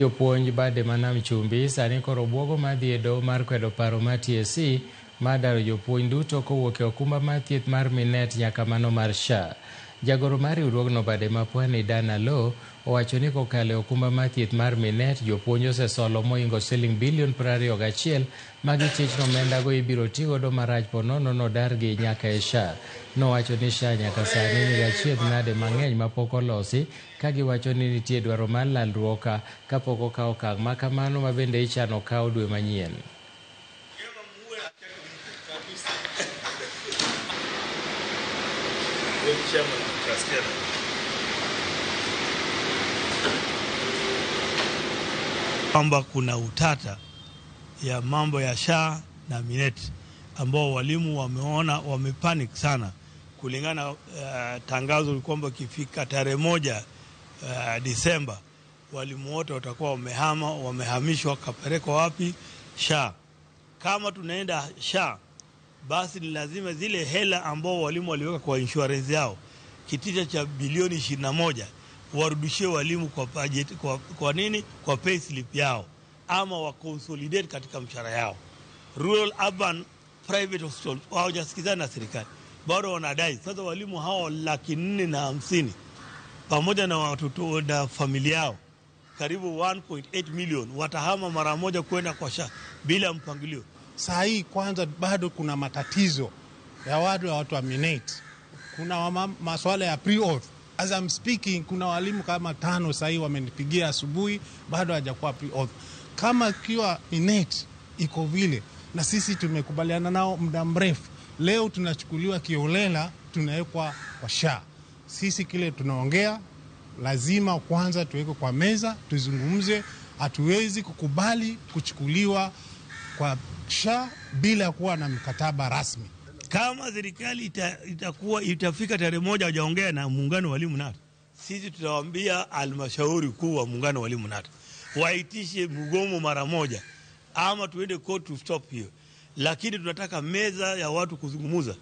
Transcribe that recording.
Jopuonj bade ma Nam Chumbi sani koro buogo mar dhi e doho mar kwedo paro mar TSC mar daro jopuonj duto kowuok e okumba mar thieth mar Minet nyaka mano mar SHA. Jagoro mar riwruogno bade ma Pwani Dan Aloo owacho ni kokalo e okumba mar thieth mar Minet jopuonj osesolo mohingo siling bilion 21 ma gichich ni omendago ibiro tigodo marach ponono nodargi nyaka e SHA. Nowacho ni SHA nyaka sani nigi achiedh nade mang'eny mapok olosi ka giwacho ni nitie dwaro mar lalruok kapok okaw okang' ma kamano ma bende ichano kaw dwe manyien. Kwamba kuna utata ya mambo ya SHA na Minet ambao walimu wameona wamepanic sana kulingana tangazo kwamba ikifika tarehe 1 Disemba walimu wote watakuwa wamehama, wamehamishwa kapelekwa wapi? SHA. Kama tunaenda SHA basi ni lazima zile hela ambao walimu waliweka kwa insurance yao kitita cha bilioni 21 warudishie walimu kwa budget, kwa nini? Kwa pay slip yao ama wa consolidate katika mshahara yao. Rural urban private hospitals hawajasikizana na serikali, bado wanadai. Sasa walimu hao 450,000 pamoja na watoto na familia yao karibu 1.8 million watahama mara moja kwenda kwa SHA bila mpangilio. Saa hii kwanza bado kuna matatizo ya watu wa Minet. Kuna masuala ya pre-oath. As I'm speaking, kuna walimu kama 5 saa hii wamenipigia asubuhi bado hajakuwa pre-oath. Kama kiwa Minet iko vile na sisi tumekubaliana nao muda mrefu, leo tunachukuliwa kiolela, tunawekwa kwa SHA. Sisi kile tunaongea lazima kwanza tuweke kwa meza tuzungumze. Hatuwezi kukubali kuchukuliwa kwa SHA bila kuwa na mkataba rasmi. Kama serikali itakuwa itafika tarehe 1 hawajaongea na muungano wa walimu NATO, sisi tutawaambia halmashauri kuu wa muungano wa walimu NATO waitishe mgomo mara moja, ama tuende court to stop hiyo. Lakini tunataka meza ya watu kuzungumza.